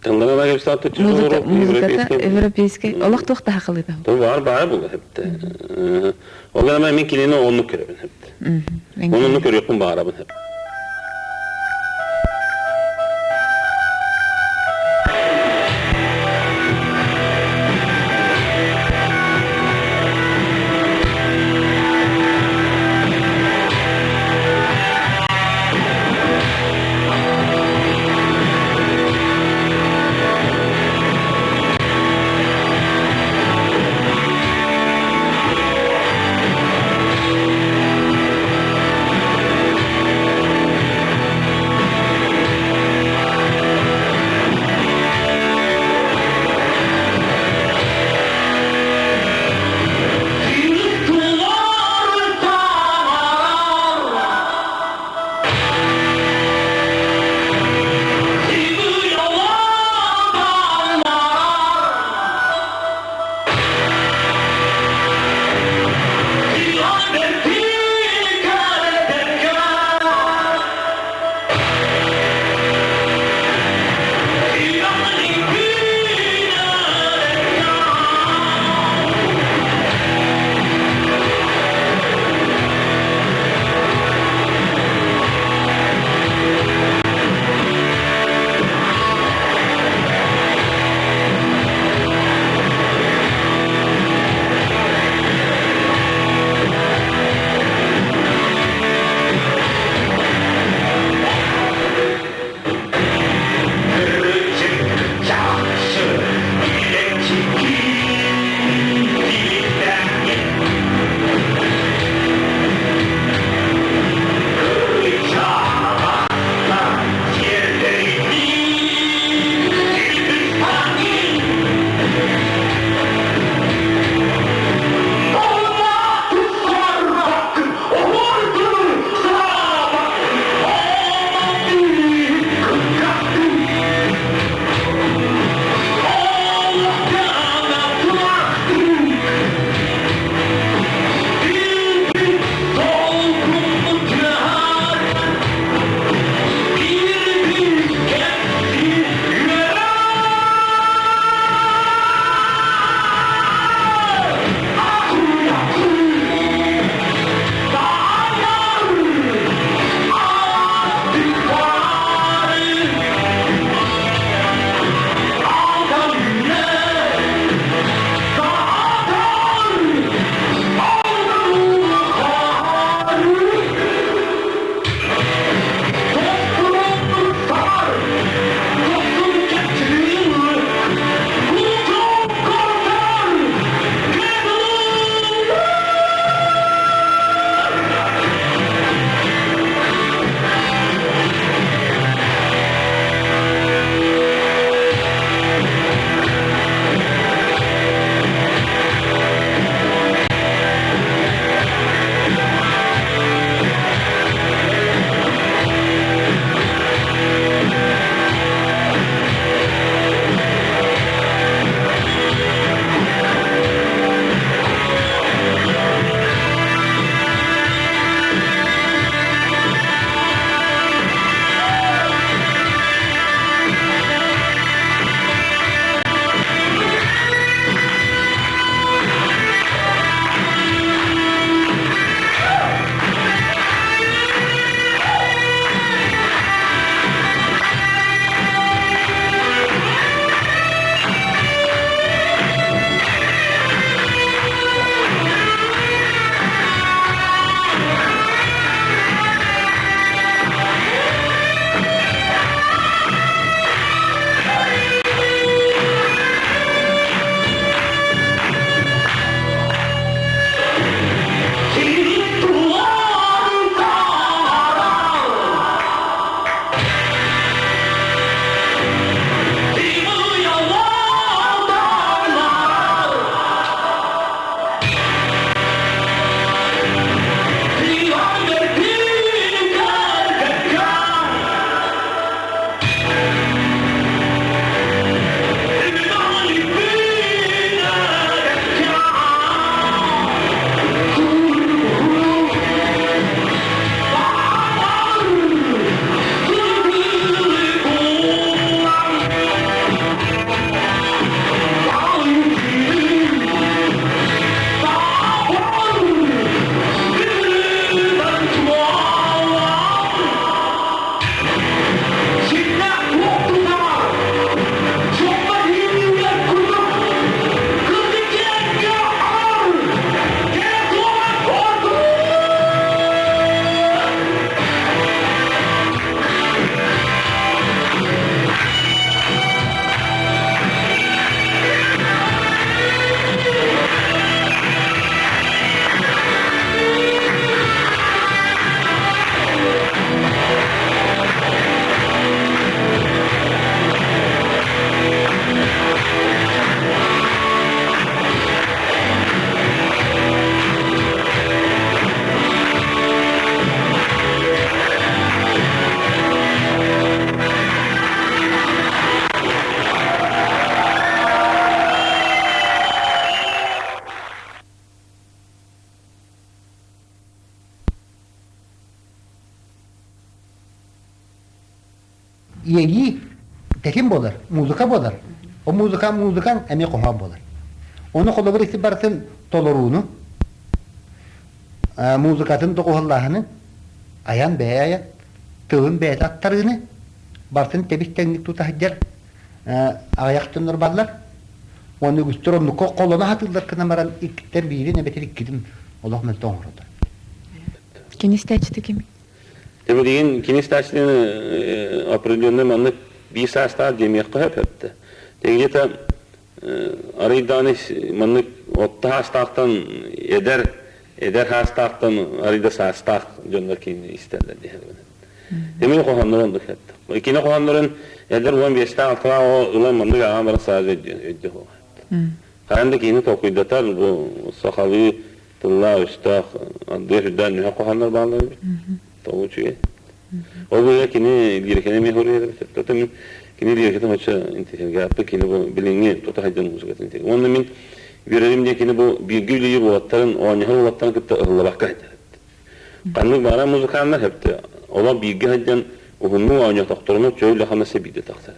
Тылларын ылан кэпсээтэ Музыката европейскай. Олох туох да хахалыта. Тыл баар баар була хепте. Ол гынан мен кинини оннук көрөбүн хепте. Оннук көрүөхпүн баарабын хепте. иэйии тэтим буолар, музыка буолар. О музыка музыкаҥ эмиэ хоһоон буолар. Ону холобур ити барытын толорууну, музыкатын доҕуһуоллааһыны, айан бэйэ айан, тылын бэйэтэ аттарыыны барытын тэбис-тэҥник тута сылдьар аҕыйах дьоннор бааллар. Уонна үгүстэр оннукка холоно сатыыллар гынан баран иккиттэн биирин эбэтэр иккитин олох мөлтөх оҥороллор. Кини истээччитэ кимий? Билигин кини истээччитин определенный маннык биир саастаах диэмиэххэ сөп эбитэ. Где-то арыйдааны маннык отто саастаахтан эдэр эдэр саастаахтан арыйда саастаах дьоннор кини истэллэр диэхэ Эмин хоһооннорун оннук этте. Кини хоһооннорун эдэр 15-тээх алтылаах оҕо ылан маннык ааҕан баран сразу өйдүө суоҕа. Хаһан да киһини толкуйдатар бу сахалыы тыллаах өстөөх ардыгар сүрдээх нүһэх хоһооннор бааллар эбит. Тоҕо үчүгэй. Ол быыһыгар кини лириканы эмиэ суруйар эбит. Оттон мин кини лирикатын оччо интиһиргээппит кини бу билиҥҥи тута сылдьар музыкатын интиһир. Уонна мин үөрэрим диэн кини бу бииргэ үлэлиир уолаттарын, оонньоһор уолаттарын кытта ыһыллыбакка сылдьар эбит. Ханнык баара музыканнар сөптө. Олор бииргэ сылдьан уһуннук оонньоотохторуна чөл үлэ-хамнас биирдэ тахсар.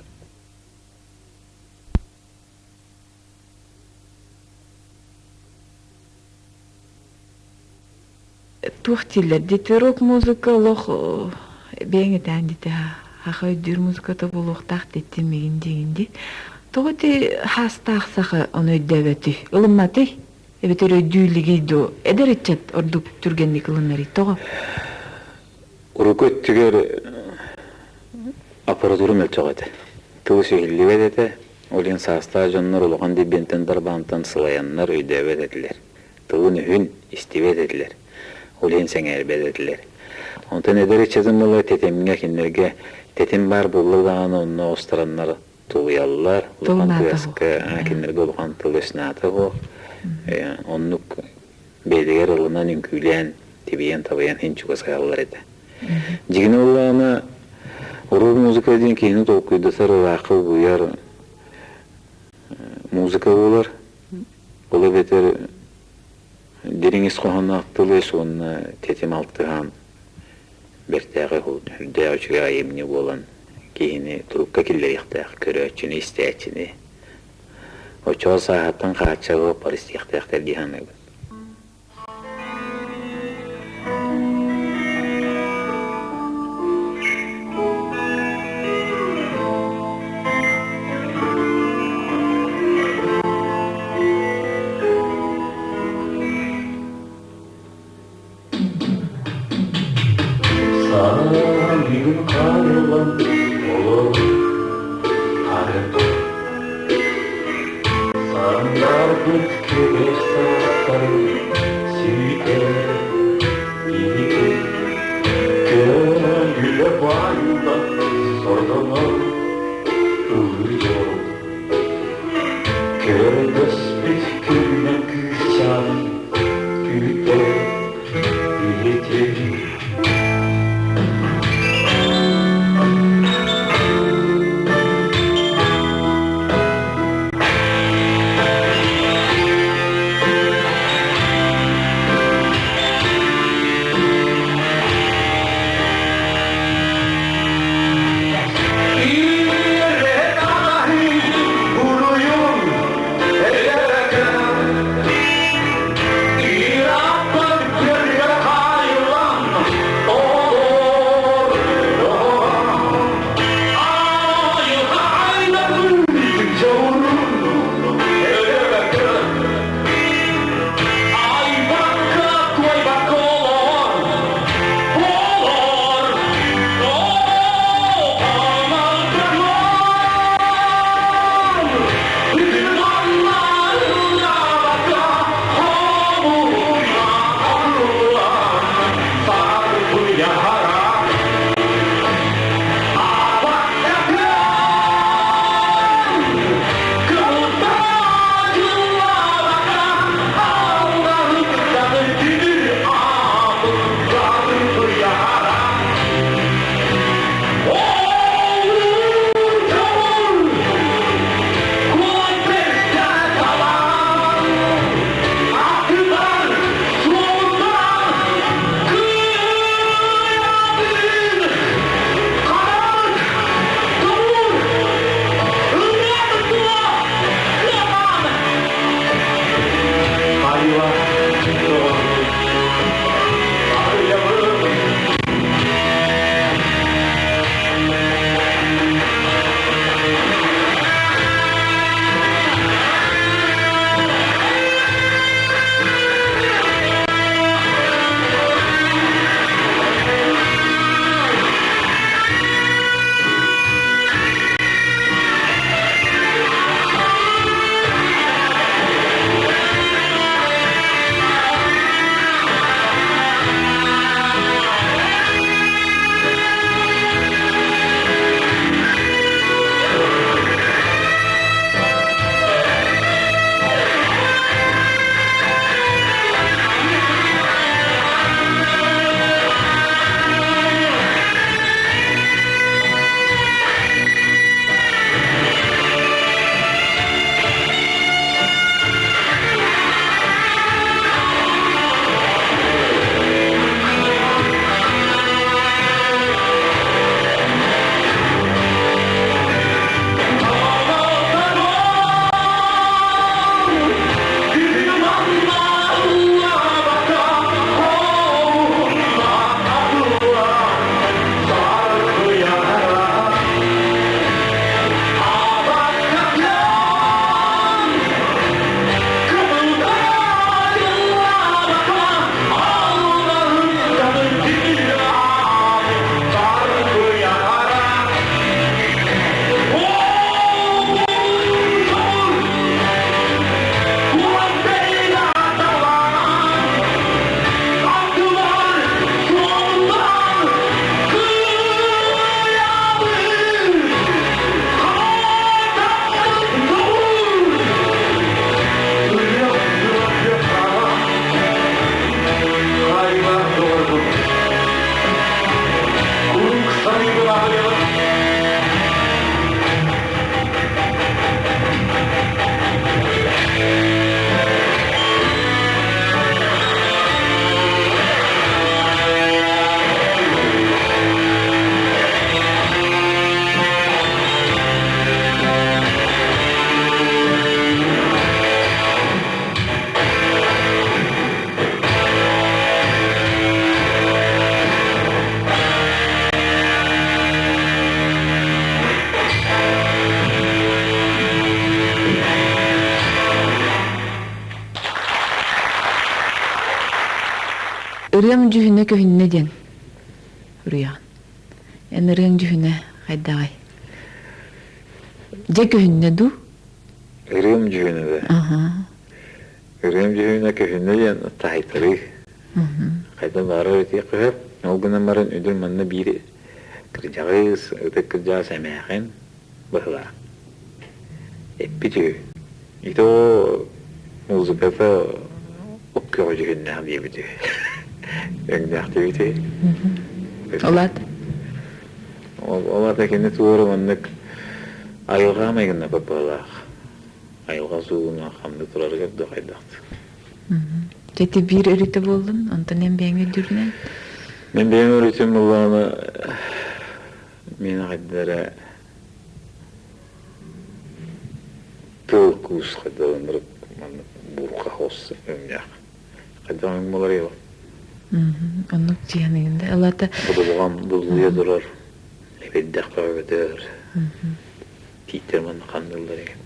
Туох дииллэр дити рок-музыка олох бэйэҥ этээн дити саха өйдүүр музыката буолуохтаах диттин мигин диигин дии. Тоҕо ити хаастаах саха ону өйдөөбөтүй? Ылымматый? Эбэтэр өйдүү илигий дуу? Эдэр ыччат ордук түргэнник ылынарый? Тоҕо? Урукку өттүгэр аппаратура мөлтөх этэ. Тыл сүһүллүбэт этэ. Ол иһин саастаах дьоннор улахан дирбиэнтэн дарбаантан сылайаннар өйдөөбөт этилэр. Тылын-өһүн истибэт этилэр. Ол иһин сэҥээрбэт этилэр. Онтон эдэр ыччатым буолла тэтимҥэ кинилэргэ тэтим баар буолла даҕаны онно оҕустараннар тулуйаллар. Улахан тыаска кинилэргэ улахан тыл-өс наада суох. Оннук бэйэлэригэр ылынан үҥкүүлээн, тибийэн-табыйан иһин чугасаһаллар этэ. Дьигинэ буоллаҕына, уруу музыка диэн киһини толкуйдатар, ыраахха угуйар музыка буолар. Ол эбэтэр дириҥ ис хоһоонноох тыл-өс уонна тэтим алтыһан бэртээхэй үрдээх үчүгэй айымньы буолан киһини турукка киллэриэхтээх, көрөөччүнү, истээччини. Оччоҕо сааһыттан хааччаҕы барыстыахтаахтар дии саныыбын. Саҥа хайылан олорор арыгы Сандарбыт кэбэх саастарын сүүтэр биһиги Көҥүлэ баайыллан сордонон ылыйор Көрдөспүт күннэ күүсчаан күүтэр иһитин. Ырыам дьүһүнэ көһүннэ диэн уруйаҕын. Эн ырыаҥ дьүһүнэ хайдаҕай? Дьэ көһүннэ дуу? Ырыам дьүһүнэ да. Ырыам дьүһүнэ көһүннэ диэн таайтарыы. Хайда баарар этиэххэ сөп. Ол гынан баран үдүр манна биир кырдьаҕыс, ытык кырдьаҕас эмээхин быһылаах. Эппит үһү. Ити ол музыката ок көҕө дьүһүннээх диэбит үһү. Өҥнөөх диэбит үһү. Олат? Ол ата кини туору маннык айылҕа майгынна быһылаах. Айылҕа суугуна хамны турарыгар да хайдахтык. Ити биир өрүтэ буоллун, онтон эн бэйэҥ өйдүүрүнэн? Мин бэйэм өрүтүм буоллаҕына мин хайдара тыл куус хайдаланырык маннык бурха хос өҥнөөх. Хайдах өҥ буолар ила? Оннук дьиэһэн да ылата. Будулҕан будулуйа турар, эбирдэх бөҕөтөр, тииттэр манна ханныллар эҥин.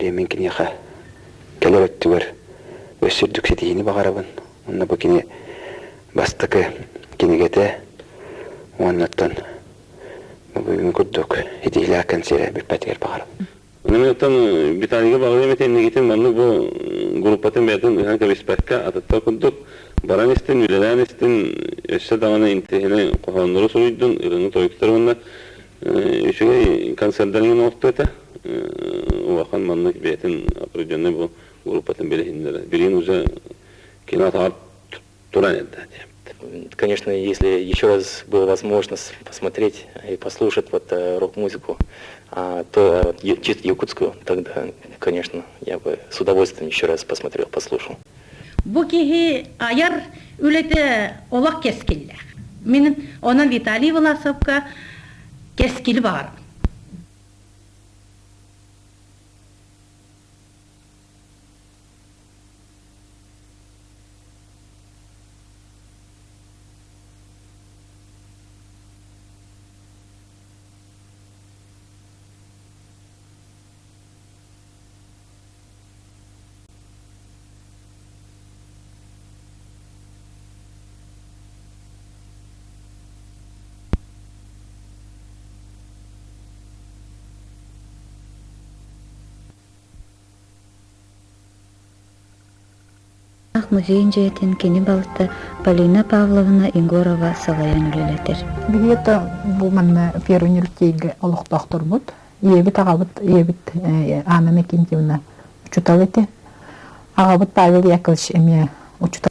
Диэммин киниэхэ кэлэр өттүгэр өссө үрдүк ситиһиини баҕарабын. Уонна бу кини бастакы кинигэтэ уоннаттан бүгүн курдук итиилээх кэнсиэрэ бүппэтигэр баҕарабын. Оттон Виталийга баҕарыам этэ иннигитин маннык бу группатын бэйэтин ыһан кэбиспэккэ атыттар курдук баран истин, үлэлээн истин, өссө даҕаны интэриэһинэй хоһооннору суруйдун, ырыаны тойуктар уонна үчүгэй концерттарын оҥорту этэ. Улахан маннык бэйэтин определенный бу группатын билиһиннэрэ. Билигин уже кино туран эрдэ Конечно, если еще раз была возможность посмотреть и послушать вот рок-музыку, то чисто якутскую, тогда, конечно, я бы с удовольствием еще раз посмотрел, послушал. Бу киһи айар үлэтэ олох кэскиллээх. Мин онон Виталий Власовка кэскили баҕарабын. Музейын дьиэтин кини балта Полина Павловна Егорова салайан үлэлэтэр. Биһиги бу манна Первый Нюртейгэ олохтоохторбут. Ийэбит аҕабыт, ийэбит Анна Иннокентьевна учутал этэ. Аҕабыт Павел Яковлевич эмиэ учутал.